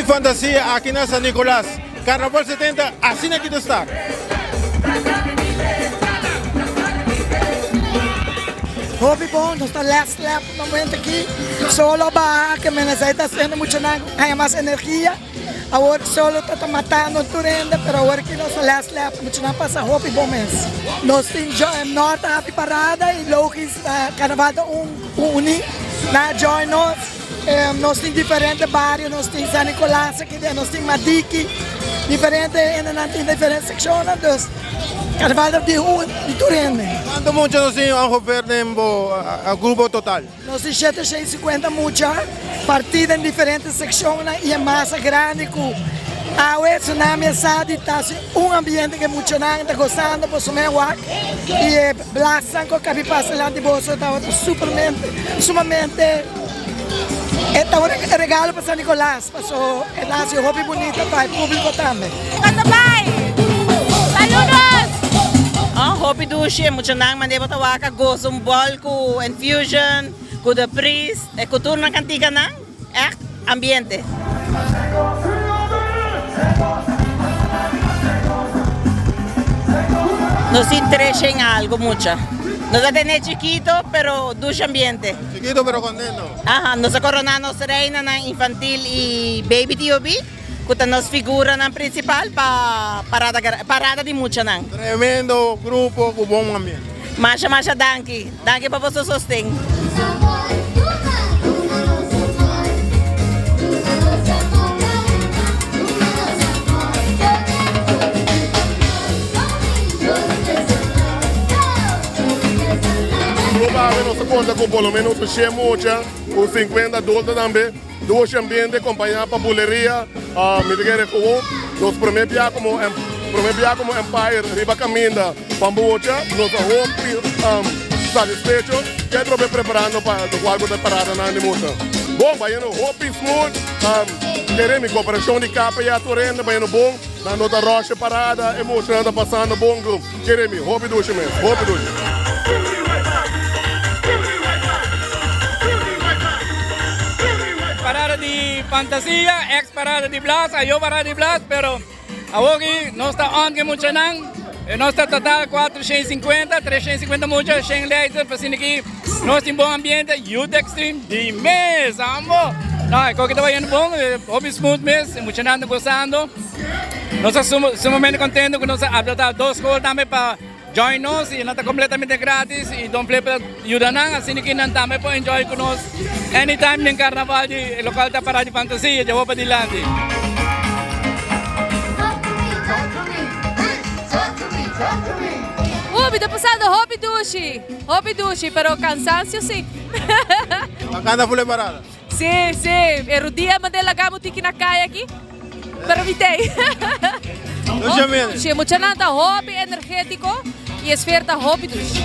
Fantasia aki na San Nicolas. Carnaval 70 asina aki ta start. Hopi bon, nos ta last lap momento aki. Solo a baha ke men esei ta hasiendo muchanan haña mas energia. Awor solo ta ta matando tur hende pero awor aki nos ta last lap muchanan pasa hopi bon mes. Nos tin Norte Happy Parada y Logis Carnaval ta un uni nan a join nos. Nos tin diferente bario, nos tin San Nicolas aki den, nos tin Madiki, diferente hendenan tin diferente seccionnan, dus Carnaval ta di un di tur hende. Cuanto mucha nos tin ongeveer den bo grupo total? Nos tin 750 mucha partí den diferente seccionnan y e masa grandi cu awe Tsunami a sa di ta haci un ambiente cu e muchanan ta gozando por su mes wak y e Blasan ku kabi pasa dilanti boso tabata supermente, sumamente, e tabata un regalo pa San Nicolas, paso e ta hasi hopi bunita pa e publico tambe. Kanta bai! Saludos! Oh, hopi dushi, e muchanan mande bo ta wak a goza un bol ku Enfusion, ku The Priest, e ku tur nan kantikanan. Echt ambiente. Nos tin tres en algo mucha. Nos a tene chikito pero dushi ambiente. Chikito pero contento. Aha, nos a corona nos reinanan infantil y baby TOB cu ta nos figuranan principal pa parada parada di muchanan. Tremendo grupo cu bon ambiente. Masha masha danki. Danki pa boso sosten. Aruba awe nos ta konta ku por lo menos un shen mucha, un sinkuenta adulto tambe. Dushi ambiente kompañá pa buleria. Mi ta kere ku nos promé bia komo promé bia komo Empire riba kaminda pa mucha nos ta hopi satisfecho ke trobe preparando pa lokual ku ta paradanan di mucha. Bon bayendo hopi smooth kere mi koperashon di KPA tur hende bayendo bon nan no ta rush e parada e muchanan ta pasando bon ku kere mi hopi dushi mes hopi dushi. Parada di Fantasia, ex parada di Blas, ayo parada di Blas, pero awoki nos ta on ke muchanan, nos ta total 450, 350 mucha, 100 leider, pa asina ki nos tin bon ambiente, Youth Extreme di mes, ambo! No, e koki ta bayendo bon, hopi smooth mes, e muchanan ta gozando, nos ta sumamente contento ku nos a adapta dos skol tambe pa. Join nos y nan ta completamente gratis y Don Flip ta yuda nan asina ki nan tambe por enjoy cu nos anytime den carnaval di e local ta para di fantasia dja bo padilanti. Uh, mi ta pasando hopi dushi, hopi dushi, pero cansancio si. A canta full e parada. Si, si, e rudia manda e laga bo tiki na caya aki. Pero mi tei. Dushi mene. Dushi. Muchanan ta hopi energetico y e sfeer ta hopi dushi.